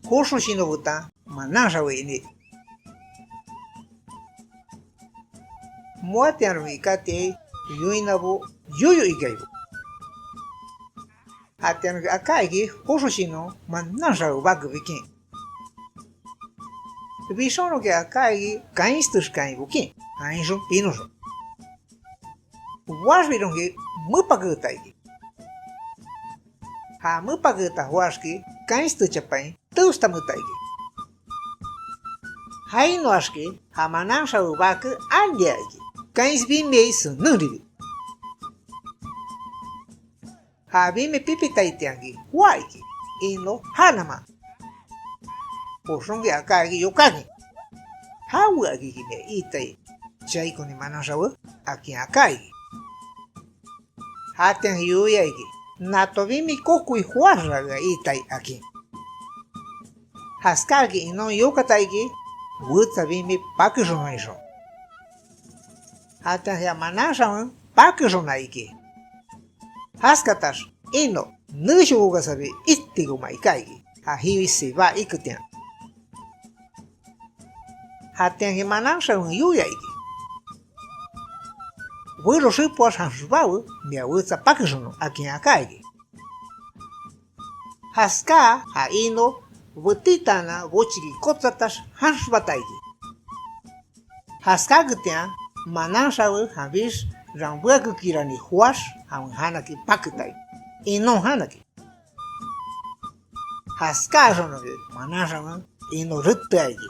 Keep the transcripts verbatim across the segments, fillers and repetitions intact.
joxoshino betan manan xawe iní. Moatianronki katiai yoinabo yoyo ikaibo. Jatianoki aká iki joxoshinon manan xawe bake bikin. Bixonronki aká iki kainstexkainbokin, jainxon pinoxon. Boaxbironki mepakeeta iki. Ja mepakeeta joáxki kainstechapain teostameta iki. Jainoaxki ja manan xawe bake ania iki, kains bimiai senenribi. Ja bimi pipitaitianki joá iki, ino janaman. Joxonki aká iki yokákin: "¿Jaweakiki mia iitai chaikoni manan xawe?" akin aká iki. Jatianki yoia iki: "Nato bimi kokoi joáxra ea iitai", akin. Jaskáakin inon yokata iki, wetsa bimi pakexonon ixon. Jatian ja manan xawen pakexona iki. Jaskatax ino neshokokasabi itikoma iká iki, ja jiwi sibá iketian. Jatianki manan xawen yoia iki: "Bero xepoax janxobawe, mia wetsa pakexonon", akin aká iki. Jaskáa ja ino betitaanan bochiki kotsatax janxbata iki. Jaskáketian manan xawe janbix ranbeakekirani joáx jawen janaki paketa iki, inon janaki. Jaskáaxononki manan xawen ino retea iki.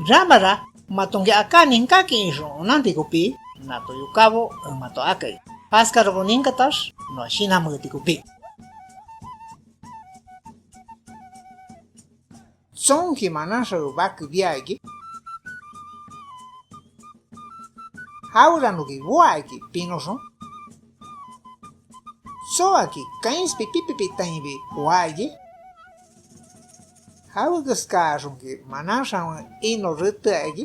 Ramara matonki aká ninkákin ixon onanti kopí, nato yokábo en mato akai. Jaskarabo ninkatax noa shinanmeeti kopí. ¿Tsonki manan xawe bake bia iki? ¿Jaweranoki boá iki pinoxon? ¿Tsoaki kains pipipipitainbi joá iki? ¿Jawekeskaaxonki manan xawen ino retea iki?